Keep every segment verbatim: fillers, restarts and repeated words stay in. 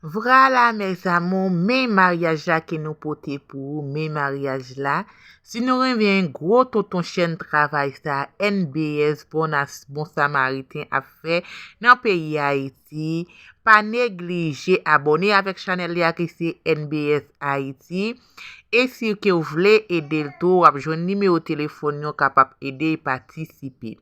Vwala, mes amours, men maryaj la ke nou pote pou ou, men maryaj la. Si nou renmen gwo tonton chèn travay sa, N B S, bon, as, bon Samariten ap fè nan peyi Ayiti, pa neglije abòne avèk chanèl li a ki se N B S Ayiti. E si ke w vle ede l tou, w ap jwenn nimewo telefòn yo kapab ede e patisipe.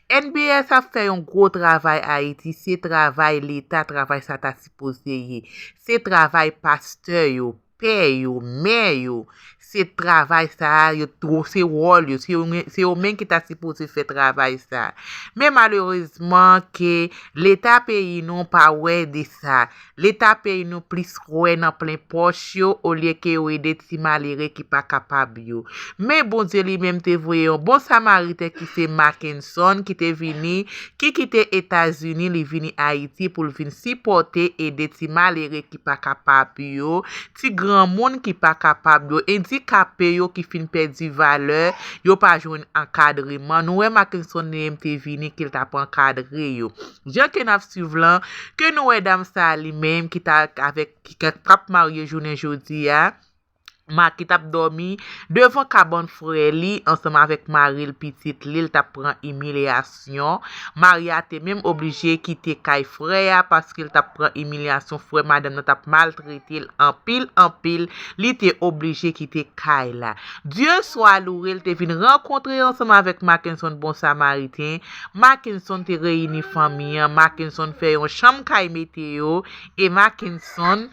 N B S ap fè yon gwo travay Ayiti, se travay Leta, travay sa ta sipoze ye. Se travay pastè yo, pè yo, mè yo, se travay sa a, yo, se wòl yo, se yo, se yo menm ki ta sipoze fè travay sa a. Men malerezman ke Leta peyi nou pa wè de sa. Leta peyi nou plis kwè nan plen pòch yo olye ke yo ede ti malere ki pa kapab yo. Men Bondye li menm te voye yon bon Samariten ki se Mackenson ki te vini, ki kite Etazini, li vini Ayiti pou l vin sipòte, ede ti malere ki pa kapab yo, ti granmoun ki pa kapab yo, andikape yo ki fin pèdi valè, yo pa jwenn ankadreman. Nou wè Mackenson li menm te vini, ke l t ap ankadre yo. Jan ke n ap swiv lan, ke nou wè dam sa a li menm ki ta avèk, ki, ki t ap marye jounen jodi a, ma, ki t ap dòmi devan kabann frè li ansanm avèk mari l, pitit li, l t ap pran imilyasyon. Mari a te menm oblije kite kay frè a paske l t ap pran imilyasyon. Frè madanm nan t ap maltrete l anpil, anpil. Li te oblije kite kay la. Dye swa loure, l te vin rankontre ansanm avèk Mackenson, bon Samariten. Mackenson te reyini fanmi an. Mackenson fè yon chanm kay mete yo. E Mackenson,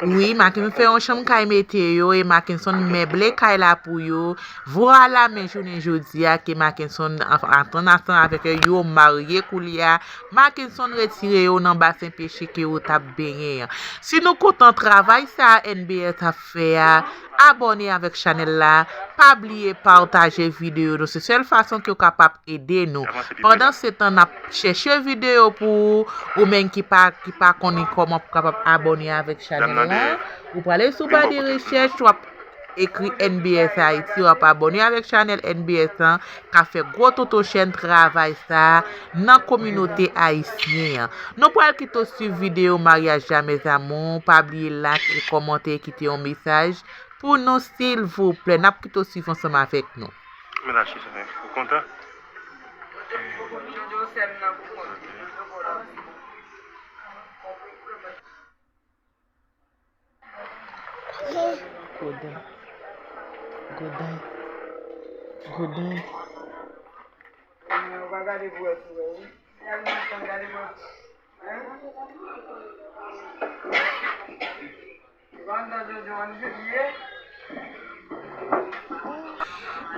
wi, Mackenson fè yon chanm kay mete yo. E Mackenson meble kay la pou yo. Vwala, men jounen jodi a ke Mackenson an-, antann ansanm avèk yo, yo marye koulye a. Mackenson retire yo nan basen peche ke yo t ap benyen an. Si nou kontan travay sa a N B S ap fè a, abòne avèk chanèl la, pa bliye pataje videyo nou. Se sèl fason ke w kapab ede nou. Pandan se tan, n ap chèche videyo pou ou, ou menm ki pa, ki pa konnen kòman pou kapab abòne avèk chanèl la. Ou prale sou ba de rechèch, w ap ekri N B S Ayiti, w ap abòne avèk chanèl N B S lan, k ap fè gwo tonton chèn travay sa a nan kominote ayisyen an. Nou pral kite w swiv videyo maryaj la, mes amours. Pa bliye like e kòmante e kite yon mesaj pou nou, silvouplè. N ap kite w swiv ansanm avèk nou. Men la, chita, ou kontan? Gode. Gode. Gode.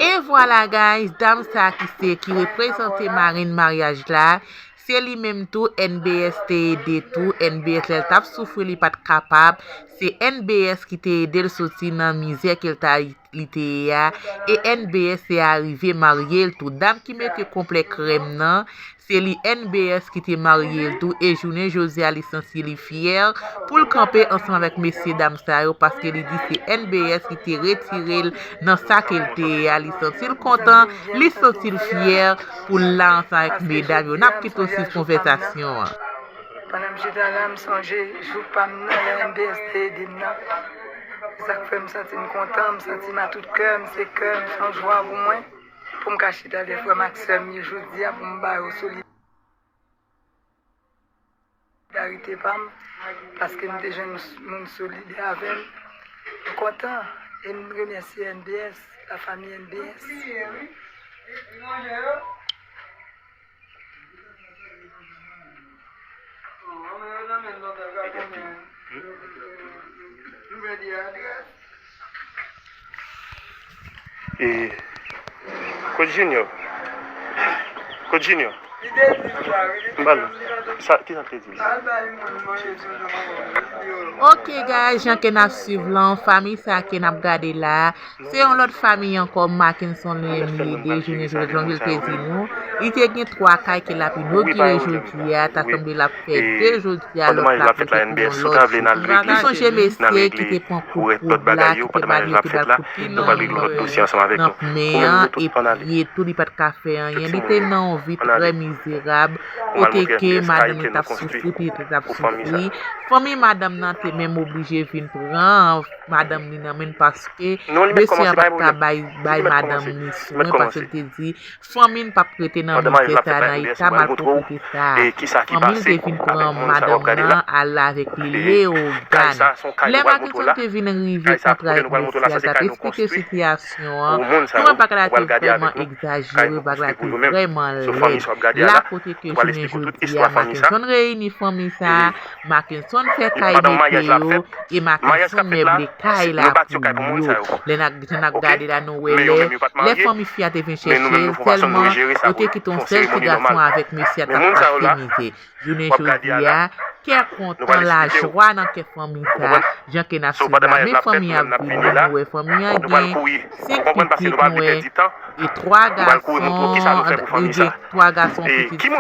E vwala, guys, dam sa ki se, ki reprezante marenn maryaj la, se li menm tou N B S te ede tou. N B S, lè l t ap soufri, li pa t kapab. Se N B S ki te ede l soti nan mizè ke l ta, li te ye a. E N B S te arive marye l tou. Dam ki mete konplè krèm nan, se li N B S ki te marye l tou. E jounen jodi a, li santi li fyè pou l kanpe ansanm avèk mesye dam sa yo, paske li di se N B S ki te retire l nan sa ke l te ye a. Li santi l kontan, li santi l fyè pou l la ansanm avèk medam yo. N ap kite w swiv konvèsasyon an. Pandan m chita la, m sonje jou pa m nan, lè N B S te ede m nan. Se sa k fè m santi m kontan, m santi m a tout kè m, se kè m, se yon jwa pou mwen, pou m ka chita avèk frè m ak sè m yo jodi a, pou m ba yo solidarite pa m, paske m te jwenn moun solidè avè m. M kontan, e m remèsye N B S, la famille N B S. E, Coach Junior. Coach Junior. M ba l. Sa, ki sa l te di? Ok, guys, jan ke n ap swiv lan, fanmi sa ke n ap gade la, se yon lòt fanmi ankò, Mackenson li menm li ede, jounen jodi a, jan ke l te di nou. Li te gen twa kay ke l ap inogire jodi a, ta sanble l ap fè de jodi a, lòt la pote pou yon lòt jou. Nou sonje mesye ki te pran kout poud la, ki te ba li, yo te ba l kout poud nan, nan men an, epi tou, li pa t ka fè anyen. Li te nan yon vi trè mizerab, kote ke madanm li t ap soufri, pitit li t ap soufri. Fanmi madanm nan te menm oblije vin pran madanm li nan men l, paske mesye a pa t ka bay, bay madanm li swen, paske l te di, fanmi n p ap rete nan mizè sa, nan eta malpwòpte sa. Fanmi l te vin pran madanm nan, al avèk li Leyogàn. Lè Mackenson te vin rive kontra ak mesye a, l t ap eksplike sitiyasyon an. Kòman bagay la te vrèman egzajere, bagay la te vrèman lèd. La kote ke jounen jodi a, Mackenson reyini fanmi sa, Mackenson fè kay mete yo, e Mackenson meble kay la pou yo. Lè n ap, jan n ap gade la, nou wè lè, lè fanmi fi a te vin chèche l, sèlman yo te kite yon sèl ti gason avèk mesye a t ap pase mizè. Jounen jodi a, kè kontan, lajwa nan kè fanmi sa, jan ke n ap swiv la, men fanmi an ap vini, nou wè fanmi an gen senk pitit, nou wè, e twa gason, li gen twa gason, pitit fi,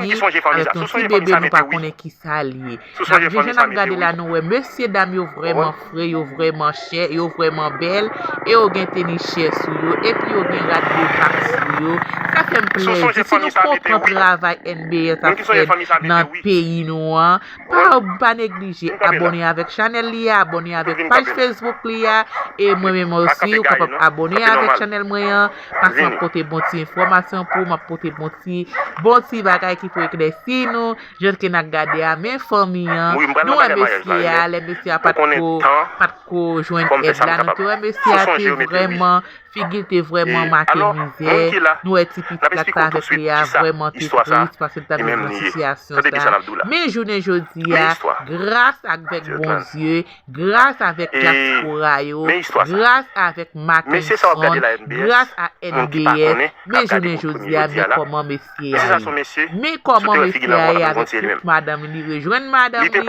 avèk yon ti bebe, nou pa konnen ki sa l ye. N ap jan n ap gade la, nou wè mesye dam yo vrèman fre, yo vrèman chè, yo vrèman bèl, e yo gen teni chè sou yo, epi yo gen rad de vak sou yo. Sa fè m plezi. Si nou kontan travay N B S ap fè nan peyi nou an, pa, pa neglije abòne avèk chanèl li a, abòne avèk paj Facebook li a, e mwen menm osi, ou kapab abòne avèk chanèl mwen an, paske m ap pote bon ti enfòmasyon pou ou, m ap pote bon ti, bon ti bagay ki pou eklèsi nou. Jan ke n ap gade a, men fanmi an, nou wè mesye a, lè mesye a pa t ko, pa t ko jwenn èd la, nou te wè mesye a te vrèman, figi l te vrèman make mizè, nou wè ti pitit la k t avèk li a vrèman te tris, paske l t ap viv nan sitiyasyon sa. Men jounen jodi a, gras avèk Bondye, gras avèk dyaspora yo, gras avèk Mackenson, gras a N B S, men jounen jodi a, men kòman mesye a ye. Men kòman mesye a ye avèk tout madanm li. Li rejwenn madanm li,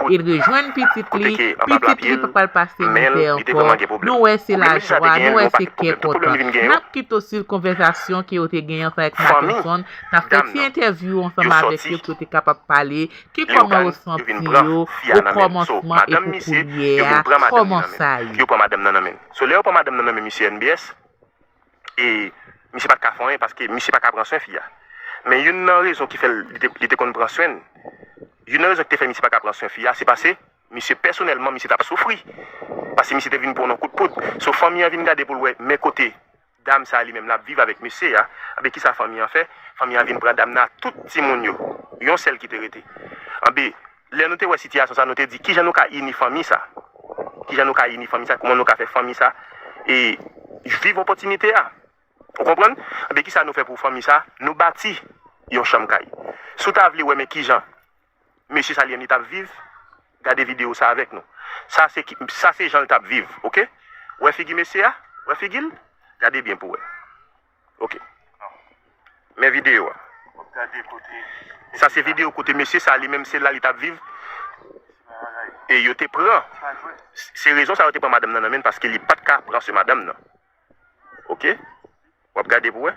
li rejwenn pitit li, pitit li pa pral pase mizè ankò. Nou wè se lajwa, nou wè se kè kontan. N ap kite w swiv konvèsasyon ke yo te genyen ansanm avèk Mackenson. N ap fè ti entèvyou ansanm avèk yo pou yo te kapab pale ki kòman yo santi yo o kòmansman e pou koulye a, kòman sa ye. Yo pran madanm nan nan men l. So, lè yo pran madanm nan nan men misye N B S, e misye pa t ka fè anyen paske misye pa ka pran swen fi a. Men youn nan rezon ki fè l, li te, li te konn pran swen l, youn nan rezon ki te fè misye pa ka pran swen fi a, se paske misye pèsonèlman, misye t ap soufri. Paske misye te vin pran yon kout poud. So, fanmi an vin gade pou l wè, men kote dam sa a li menm l ap viv avèk mesye a. Anben, kisa fanmi an fè? Fanmi an vin pran dam nan ak tout timoun yo. Yon sèl ki te rete. Anben, lè nou te wè sitiyasyon sa, nou te di, kijan nou ka ini fanmi sa? Kijan nou ka ini fanmi sa? Kòman nou ka fè fanmi sa e viv opòtinite a? Ou konprann? Anben, kisa nou fè pou fanmi sa? Nou bati yon chanm kay. Si w ta vle wè, men kijan mesye sa li menm li t ap viv, gade videyo sa avèk nou. Sa se ki, sa se jan l t ap viv, oke? Wè figi mesye a? Wè figi l? Gade byen pou wè. Oke. Men videyo a. Sa se videyo kote mesye sa li menm se la li t ap viv. E yo te pran. Se rezon sa yo te pran madanm nan nan men l paske li pa t ka pran swen madanm nan. Oke? W ap gade pou wè.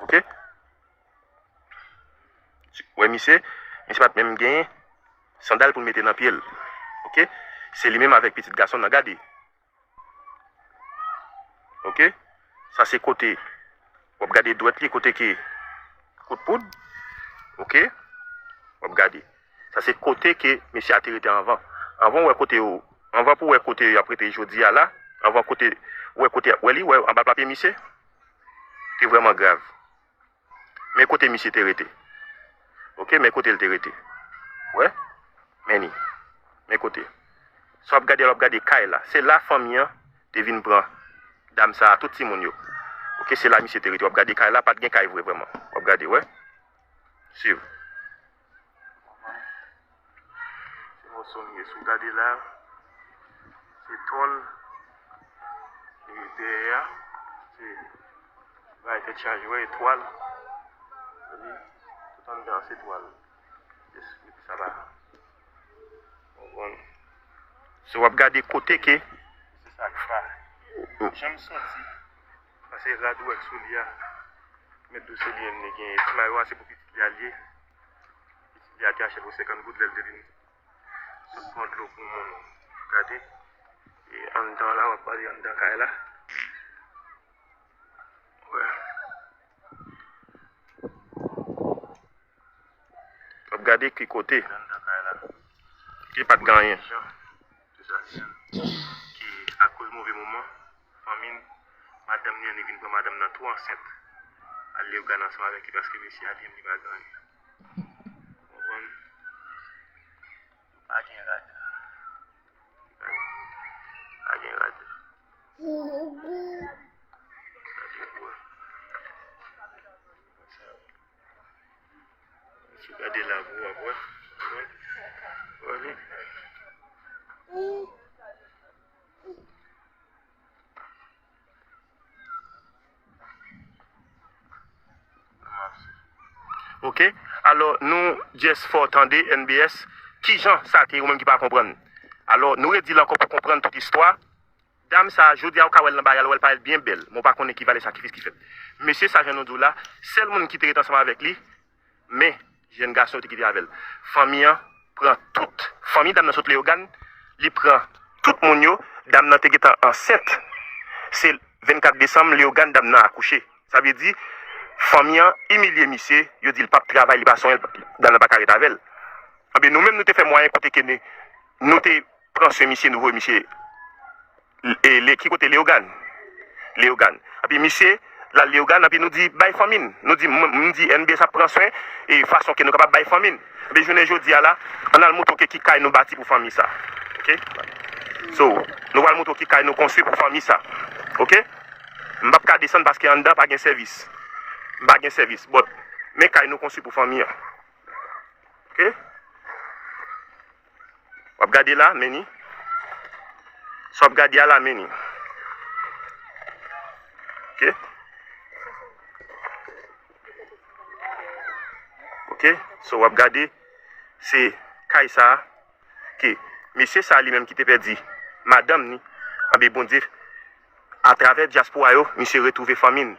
Oke? Wè misye, misye pa t menm genyen sandal pou l mete nan pye l. Oke? Se li menm avèk pitit gason nan, gade. Oke? Sa se kote w ap gade dwèt li, kote ke kout poud. Oke? W ap gade. Sa se kote ke mesye a te rete anvan. Anvan w wè kote yo, anvan pou w wè kote y ap rete jodi a la, anvan kote, w wè kote, wè li, wè anba papye misye, te vrèman grav. Men kote misye te rete. Oke, men kote l te rete. Wè? Men li. Men kote. Sa w ap gade a, w ap gade kay la. Se la fanmi an te vin pran dam sa a, tout timoun yo. Oke, se la misye te rete. W ap gade kay la, pa t gen kay vre vrèman. W ap gade, wè? Swiv. Se mòso m ye. Si w gade la, se tòl. E dèyè a, se bagay tèt chaje, wè, e twal. Epi, tout anndan an, se twal. Jis sa la. Konprann? So, w ap gade kote ke. Se sa k fa. Jan m santi. Sa se rad ou wè k sou li a. Mèt dous se li menm li gen. Ti mayo a se pou pitit li a l ye. Pitit li a te achte l pou senkant goud lè l te vin sot pran dlo pou moun. Gade. E anndan la, w ap gade anndan kay la. Wè. W ap gade ki kote. Anndan kay la. Ki pa t gen anyen. Ki akoz move moman, fanmi l, madanm li annik vin pran madanm nan tou ansent. Al Leyogàn ansanm avèk li paske mesye a li menm li pa gen anyen. Konprann? Pa gen rad. Pa gen rad. Gade pou wè. Si w gade la pou w ap wè. Wè li. Ok. Alò, nou just fè w tande, N B S, kijan sa te ye, ou menm ki pa konprann. Alò, nou redi l ankò pou konprann tout istwa. Dam sa, jodi a, ou ka wè l nan bagay la, ou wè l parèt byen bèl, men ou pa konnen ki valè sakrifis ki fèt. Mesye sa, jan nou di w la, sèl moun ki te ret ansanm avèk li, men jèn gason yo te kite avè l. Fanmi an pran tout. Fanmi dam nan sot Leyogàn, li pran tout moun yo. Dam nan te gentan ansent. Se vennkat desanm, Leyogàn, dam nan akouche. Sa vle di, fanmi an imilye misye, yo di l p ap travay, li pa sonyen l, dam nan pa ka ret avè l. Anben, nou menm, nou te fè mwayen kote ke ne, nou te pran swen misye, nou voye misye e, le, ki kote? Leyogàn. Leyogàn. Epi misye, l al Leyogàn, epi nou di, bay fanmi n. Nou di, m, m di, N B S ap pran swen, e fason ke nou kapab bay fanmi n. Epi jounen jodi a la, ann al montre w ke ki kay nou bati pou fanmi sa. Ok? So, nou pral montre w ki kay nou konstwi pou fanmi sa. Ok? M p ap ka desann paske anndan pa gen sèvis. M pa gen sèvis. But, men kay nou konstwi pou fanmi an. Ok? W ap gade la, men ni. Sa w ap gade a la, men ni. Ok? Ok? So, w ap gade, se kay sa a, ke mesye sa a li menm ki te pèdi madanm ni, anben Bondye, atravè dyaspora yo, misye retwouve fanmi n.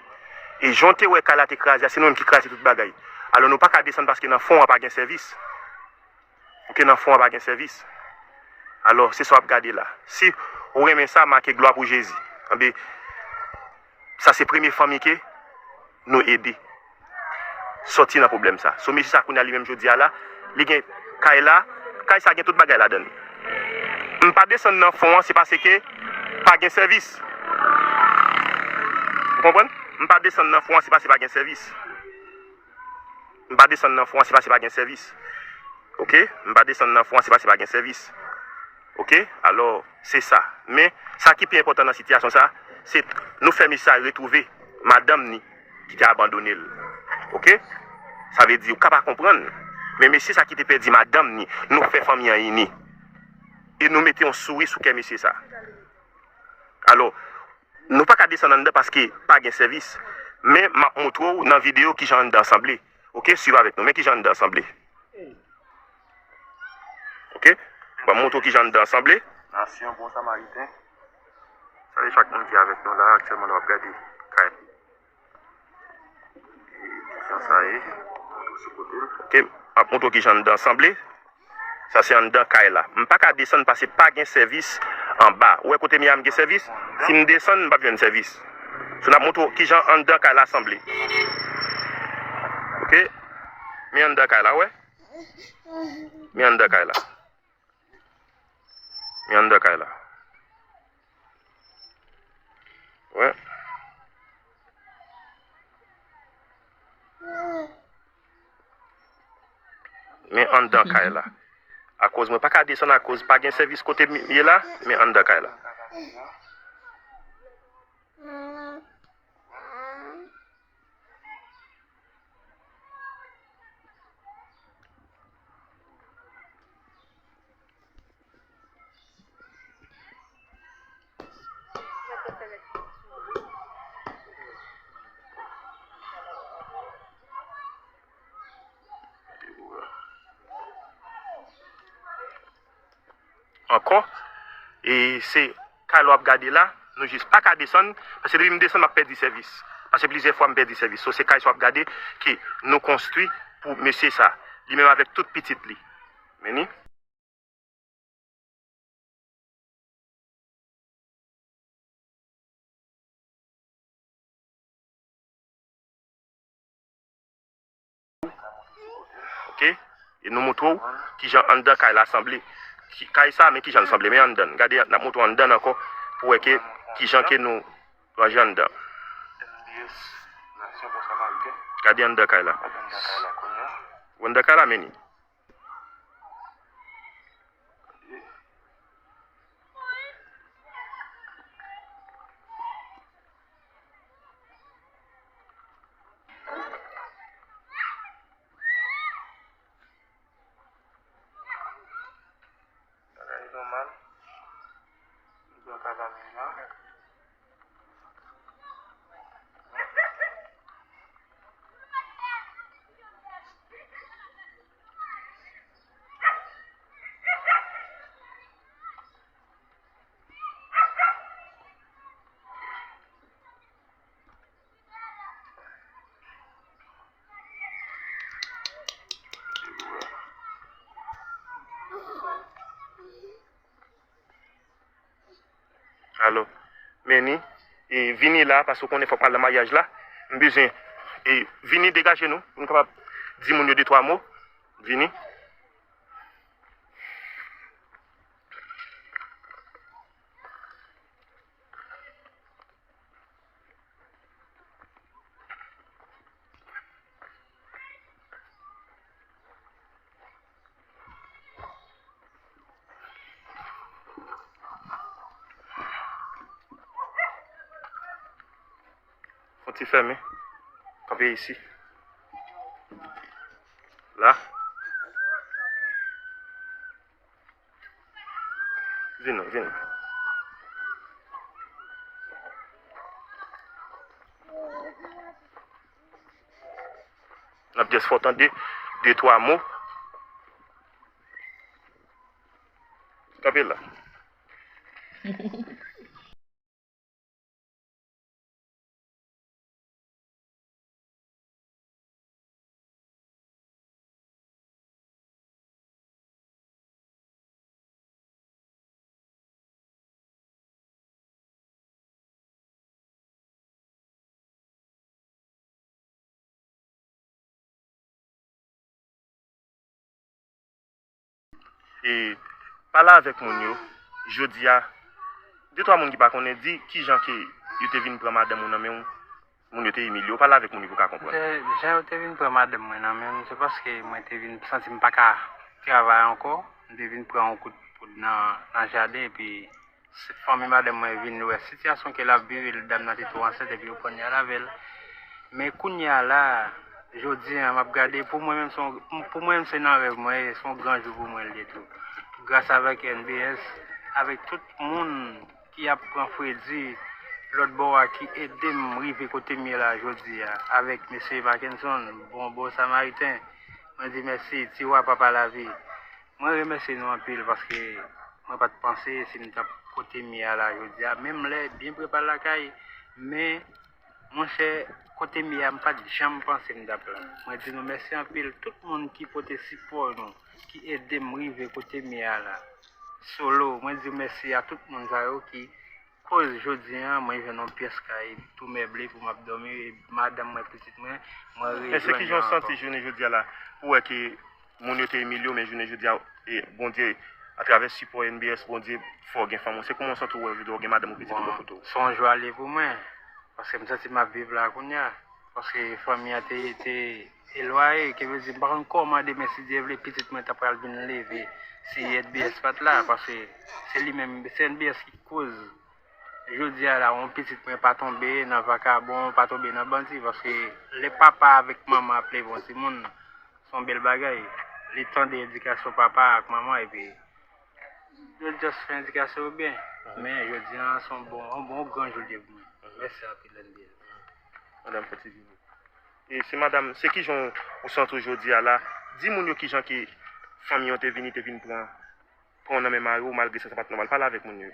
E jan w te wè kay la te kraze a, se nou menm ki kraze tout bagay. Alò, nou pa ka desann paske nan fon an pa gen sèvis. Ok, nan fon an pa gen sèvis. Alò, se sa w ap gade la. Si ou renmen sa, make glwa pou Jezi. Anben, sa se premye fanmi ke nou ede sòti nan pwoblèm sa. So, mesye sa kounye a li menm jodi a la, li gen kay la, kay sa gen tout bagay ladan l. M pa desann nan fon an, se paske pa gen sèvis. Ou konprann? M pa desann nan fon an, se paske pa gen sèvis. M pa desann nan fon an, se paske pa gen sèvis. Ok? M pa desann nan fon an, se paske pa gen sèvis. Ok? Alò, se sa. Men, sa ki pi enpòtan nan sitiyasyon sa, se nou fè mesye sa retwouve madanm ni ki te abandone l. Ok? Sa vle di, ou ka pa konprann, men mesye sa ki te pèdi madanm ni, nou fè fanmi an ini. E nou mete yon souri sou kè mesye sa. Alò, nou pa ka desann anndan paske pa gen sèvis. Men m ap montre w nan videyo kijan anndan an sanble. Ok, swiv avèk nou. Men kijan anndan an sanble. Ok? M ap montre w kijan anndan an sanble. Nasyon bon Samariten. Salye chak moun ki avèk nou la. Aktyèlman, nou ap gade kay. E kijan sa ye? Sou kote l. Ok, m ap montre w kijan anndan an sanble. Sa se anndan kay la. M pa ka desann paske pa gen sèvis anba. Ou wè kote m ye a m gen sèvis? Si m desann, m p ap jwenn sèvis. So, n ap montre w kijan anndan kay la sanble. Ok? Men anndan kay la, wè? Men anndan kay la. Men anndan kay la. Wè. Men anndan kay la. Akoz mwen pa ka desann akoz pa gen sèvis kote m ye la, men anndan kay la. Ankò, e se kay la w ap gade la, nou jis pa ka desann, paske depi m desann, m ap pèdi sèvis. Paske plizyè fwa m pèdi sèvis. So, se kay sa w ap gade ke nou konstwi pou mesye sa. Li menm avèk tout pitit li. Men ni. Ok? E nou montre w kijan anndan kay la sanble. Ki, kay sa, men kijan l sanble. Men anndan. Gade, n ap montre w anndan ankò pou wè ke kijan ke nou raje anndan. Gade anndan kay la. Ou anndan kay la, men ni. Bagay nòmal. Li bò kay la menm la. Alò, men ni, e, vini la, paske w konnen fòk m al nan maryaj la. M bezwen, e, vini degaje nou, pou nou kapab di moun yo de twa mo. Vini. Fon ti fèmen. Kanpe isi. La. Vin non, vin. N ap just fè w tande de twa mo. Kanpe la. E pale avèk moun yo jodi a. De twa moun ki pa konnen, di kijan ke yo te vin pran madanm ou nan men w. Moun yo te imilye w. Pale avèk moun yo pou w ka konprann. Jan yo te vin pran madanm mwen nan men m, se paske mwen te vin santi m pa ka travay ankò. M te vin pran yon kout poud nan, nan jaden, epi fanmi madanm mwen vin wè sitiyasyon ke l ap viv, e dam nan te tou ansent, epi yo pran l, y al avè l. Men kounye a la, jodi a, m ap gade, pou mwen menm, se yon, pou mwen menm, se nan rèv mwen ye, se yon gran jou pou mwen l ye tou. Gras avèk N B S, avèk tout moun ki ap pran fredi lòt bò a, ki ede m rive kote m ye la jodi a, avèk mesye Mackenson, bon, bon samariten. Mwen di mèsi, Tiwa, papa lavi. Mwen remèsye nou anpil paske mwen pa t panse si m t ap kote m ye a la jodi a. Menm lè byen pre pa l lakay, men monchè, kote m ye a, m pa t janm panse m t ap la. Mwen di nou mèsi anpil, tout moun ki pote sipò nou, ki ede m rive kote m ye a la. Solo, mwen di mèsi a tout moun sa yo ki koz jodi a, mwen jwenn yon pyès kay tou meble pou m ap dòmi, e madanm mwen, pitit mwen, mwen rejwenn yo ankò. Men se kijan w santi jounen jodi a la? Ou wè ke moun yo te imilye w, men jounen jodi a, e, Bondye, atravè sipò N B S, Bondye fè w gen fanmi w. Se kòman w santi w wè w jodi a w gen madanm ou, pitit ou bò kote w? Se yon jwa l ye pou mwen, paske m santi m ap viv la kounye a, paske fanmi an te, te elwaye, ke vle di, m pa konn kòman demen, si Dye vle, pitit mwen ta pral vin leve, si N B S pa t la, paske se li menm, se N B S ki koz jodi a la, yon pitit mwen pa tonbe nan vakabon, pa tonbe nan bandi, paske lè papa avèk manman ap leve yon timoun, se yon bèl bagay. Li tande endikasyon papa ak manman, epi yo just fè endikasyon yo byen. Men jodi a, se yon bon, yon bon gran jou l ye pou mwen. Mèsi anpil, N B S. Madanm fè ti vini. E se madanm, se kijan w santi w jodi a la? Di moun yo kijan ke fanmi an te vini, te vin pran, pran w nan men mari w, malgre sa, sa pa t nòmal. Pale avèk moun yo.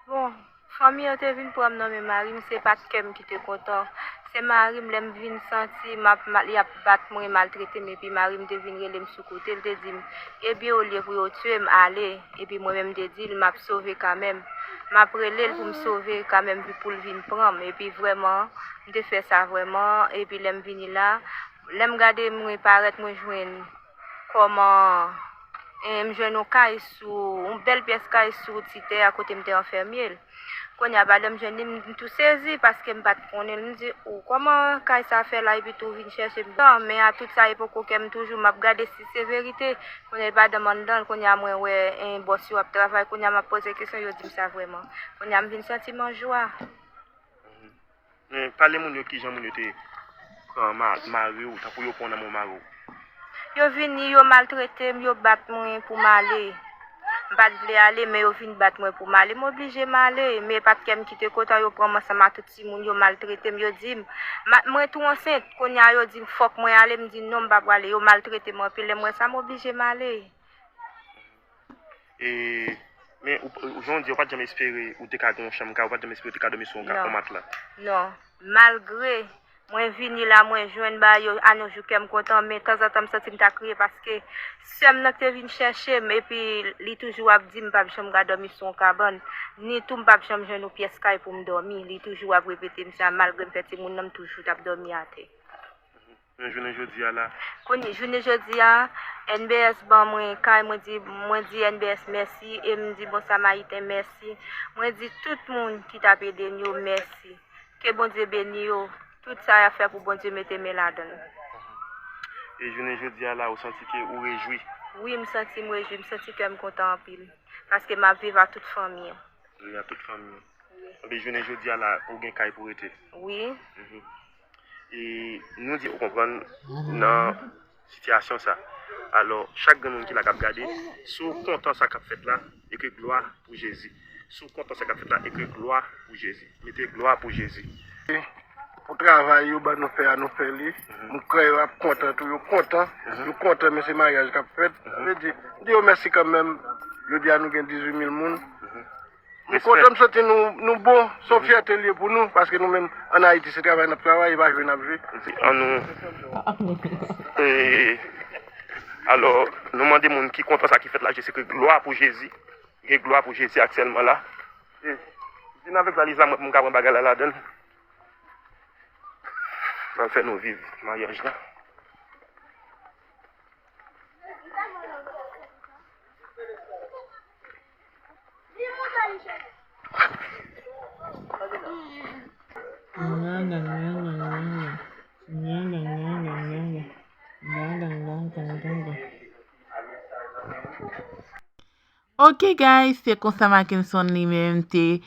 Bon, Fanmi an te vin pran m nan men mari m, se pa t kè m ki te kontan. Se mari m, lè m vin santi m ap, ma- li ap bat mwen, maltrete m, epi mari m te vin rele m sou kote, l te di m, ebyen, olye pou yo tiye m, ale. Epi mwen menm, m te di l, m ap sove kanmenm. M ap rele l pou m sove kanmenm, pou l vin pran m. Epi vrèman, m te fè sa vrèman. Epi lè m vini la, lè m gade, mwen parèt, mwen jwenn kòman, eh, m jwenn yon kay sou, yon bèl pyès kay sou ti tè a kote m te anfèmye l. Kounye a, pandan m jwenn li, m tou sezi paske m pa t konnen l. M di, "O, kòman kay sa fè la epi tou vin chèche m?" Bon, men a tout sa e poko kè m toujou, m ap gade si se verite. Kounye a, pandan m anndan l, kounye a, mwen wè, eh, bòs yo ap travay. Kounye a, m ap poze kesyon, yo di m sa vrèman. Kounye a, m vin santi m an jwa. Men pale moun yo kijan moun yo te pran ma- mari w, tankou yo pran w nan men mari w. Yo vini, yo maltrete m, yo bat mwen pou m ale. M pa t vle ale, men yo vin bat mwen pou m ale. M oblije m ale, men e pa t kè m ki te kontan, yo pran m ansanm a tout timoun, yo maltrete m, yo di m, ma- mwen tou ansent. Kounye a, yo di m fòk mwen ale, m di non, m pa prale. Yo maltrete m anpil, lè m wè sa, m oblije m ale. E, men, ou, ou, jan w di, ou pa t janm espere ou te ka gen yon chanm kay, ou pa t janm espere ou te ka dòmi sou yon ka, yon matla. Non. Malgre mwen vini la, mwen jwenn bagay yo, a nos jours kè m kontan, men tanzantan m santi m ta kriye paske sè m nan te vin chèche m, epi li toujou ap di m p ap janm ka dòmi sou yon kabann, ni tou m p ap janm jwenn yon pyès kay pou m dòmi. Li toujou ap repete m sa, malgre m fè timoun nan, m toujou t ap dòmi atè. Men jounen jodi a la. Kounye, jounen jodi a, N B S ban mwen kay, mwen di, mwen di N B S mèsi, e m di Bon Samariten mèsi. Mwen di tout moun ki t ap ede n yo mèsi. Ke Bondye beni yo. Tout sa y ap fè pou Bondye mete men ladan l. E jounen jodi a la, ou santi ke ou rejwi? Wi, m santi m rejwi, m santi kè m kontan anpil. Paske m ap viv a tout fanmi an. Viv a tout fanmi an. Anben, jounen jodi a la, ou gen kay pou rete? Wi. E nou di ou konprann nan sitiyasyon sa. Alò, chak grenn moun ki la k ap gade, si w kontan sa k ap fèt la, ekri glwa pou Jezi. Si w kontan sa k ap fèt la, ekri glwa pou Jezi. Mete glwa pou Jezi. Pou travay yo ban nou fè a, nou fè li. M kwè yo ap kontan tou, yo kontan. Yo kontan, men se maryaj k ap fèt. Sa vle di, m di yo mèsi kanmenm. Jodi a nou gen dizuit mil moun. M kontan, m santi nou, nou bon, se yon fyète l ye pou nou, paske nou menm, ann Ayiti, se travay n ap travay, e pa jwe n ap jwe. An nou. E, alò, nou mande moun ki kontan sa ki fèt la, jis ekri glwa pou Jezi. Gen glwa pou Jezi aktyèlman la. E, vin avèk valiz la, mwen, pou m ka pran bagay la ladan l. Pral fè nou viv maryaj la. Ok guys, se konsa Mackenson li menm te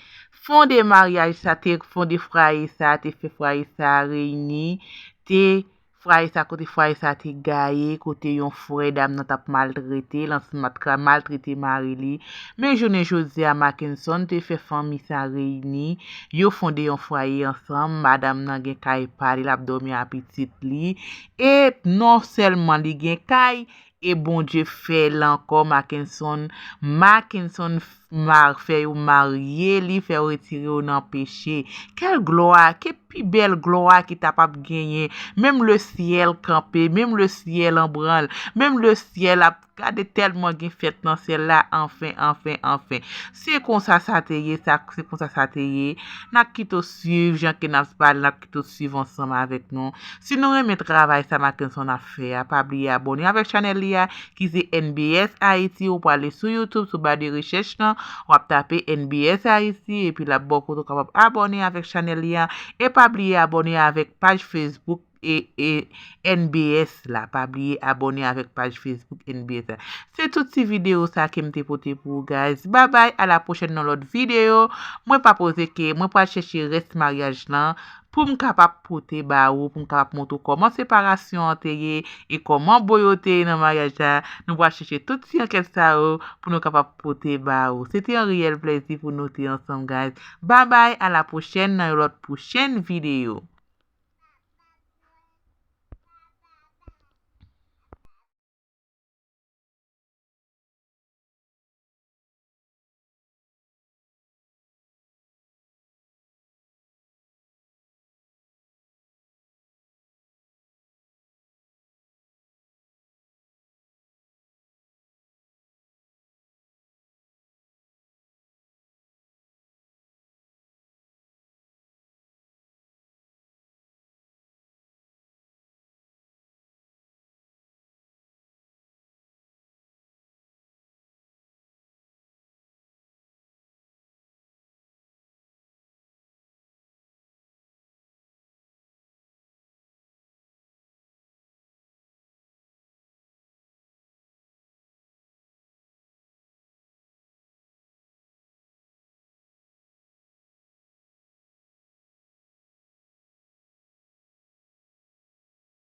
fonde maryaj sa, te fonde fwaye sa, te fè fwaye sa reyini, te fwaye sa, kote fwaye sa te gaye, kote yon frè dam nan t ap maltrete l, ansanm ak maltrete mari li. Men jounen jodi a, Mackenson te fè fanmi sa reyini, yo fonde yon fwaye ansanm, madanm nan gen kay pa li, l ap dòmi a pitit li. E non sèlman li gen kay, e Bondye fè l ankò, Mackenson. Mackenson mar, fè yo marye, li fè yo retire yo nan peche. Kèl glwa, ki pi bèl glwa ki ta p ap genyen? Menm lesyèl kanpe, menm lesyèl an branl, menm lesyèl ap gade tèlman gen fèt nan syèl la, anfen, anfen, anfen. Se konsa sa te ye, sa, se konsa sa te ye. N ap kite w swiv, jan ke n ap pale, n ap kite w swiv ansanm avèk nou. Si nou renmen travay sa Mackenson ap fè a, pa bliye abòne avèk chanèl li a, ki se N B S Haiti. Ou prale sou YouTube, sou ba de rechèch lan, w ap tape N B S Haiti, epi l ap ba w kote w kapab abòne avèk chanèl li a. E pa bliye abòne avèk paj Facebook e, e N B S la. Pa bliye abòne avèk paj Facebook N B S la. Se tout ti videyo sa ke m te pote pou ou, guys. Babay, a la pwochèn nan lòt videyo. Mwen pa poze ke, mwen pral chèche rès maryaj lan pou m kapab pote ba ou, pou m kapab montre w kòman separasyon an te ye e kòman bo yo te ye nan maryaj la. Nou pral chèche tout ti ankèt sa yo pou nou kapab pote ba ou. Se te yon reyèl plèzi pou nou te ansanm, guys. Babay, a la pwochèn nan yon lòt pwochèn videyo.